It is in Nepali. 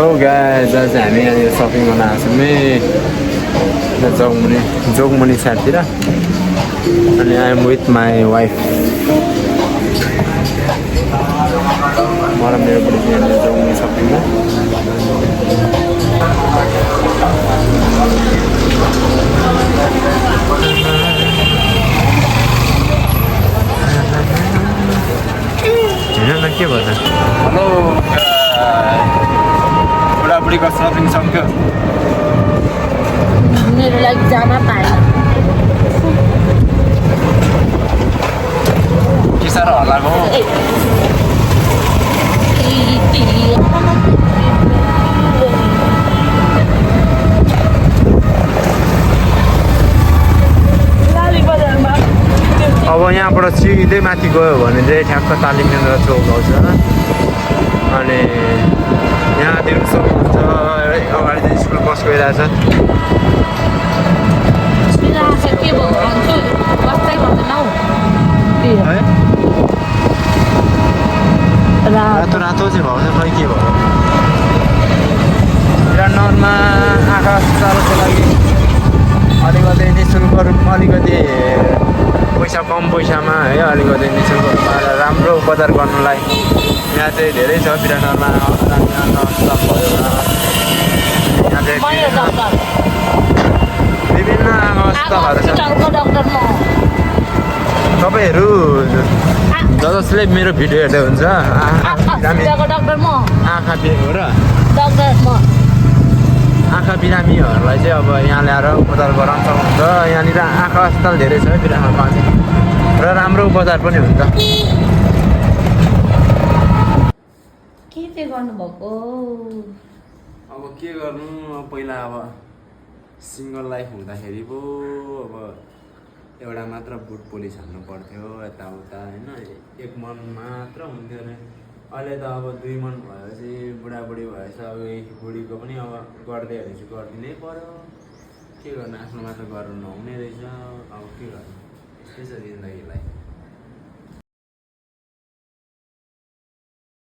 हेलो गाइस, आज हामी यहाँनिर सपिङ गर्न आएको छौँ जोगमुनि साइडतिर। अनि I am with my wife. म र मेरो बुढी यहाँनिर जोगमुनि सपिङमा। हेर न के भन्छ। हेलो बुढाबुढीको सपिङ सक्यो। मेरो लागि जामा पाएन। के साह्रो हल्लाको अब यहाँबाट सिधै माथि गयो भने चाहिँ ठ्याक्क तालिम केन्द्र चौक आउँछ। अनि यहाँ देख्न सक्नुहुन्छ अगाडि चाहिँ स्कुल बस गइरहेछ। रातो रातो चाहिँ भएको छ, खै के भयो। विराटनगरमा आँखा अस्पतालको लागि अलिकति निःशुल्क रूपमा अलिकति पैसा कम पैसामा है अलिकति निःशुल्क रूपमा राम्रो उपचार गर्नुलाई यहाँ चाहिँ धेरै छ। विराटनगरमा अस्पताल भयो, यहाँ चाहिँ विभिन्न अस्पतालहरू छ। तपाईँहरू जसले मेरो भिडियो हेर्दै हुन्छ आँखा बिरामीहरूलाई चाहिँ अब यहाँ ल्याएर उपचार गराउन सक्नुहुन्छ। यहाँनिर आँखा अस्पताल धेरै छ विराटनगरमा चाहिँ र राम्रो उपचार पनि हुन्छ। के चाहिँ गर्नुभएको? अब के गर्नु, पहिला अब सिङ्गल लाइफ हुँदाखेरि पो अब एउटा मात्र बुट पोलिस हान्नु पर्थ्यो यताउता होइन, एक मन मात्र हुन्थ्यो अरे। अहिले त अब दुई मन भएपछि बुढाबुढी भएछ। अब बुढीको पनि अब गर्दै भनेपछि गरिदिनै पर्यो। के गर्नु, आफ्नो मात्र गर्नु नहुने रहेछ। अब के गर्नु, यस्तै छ जिन्दगीलाई।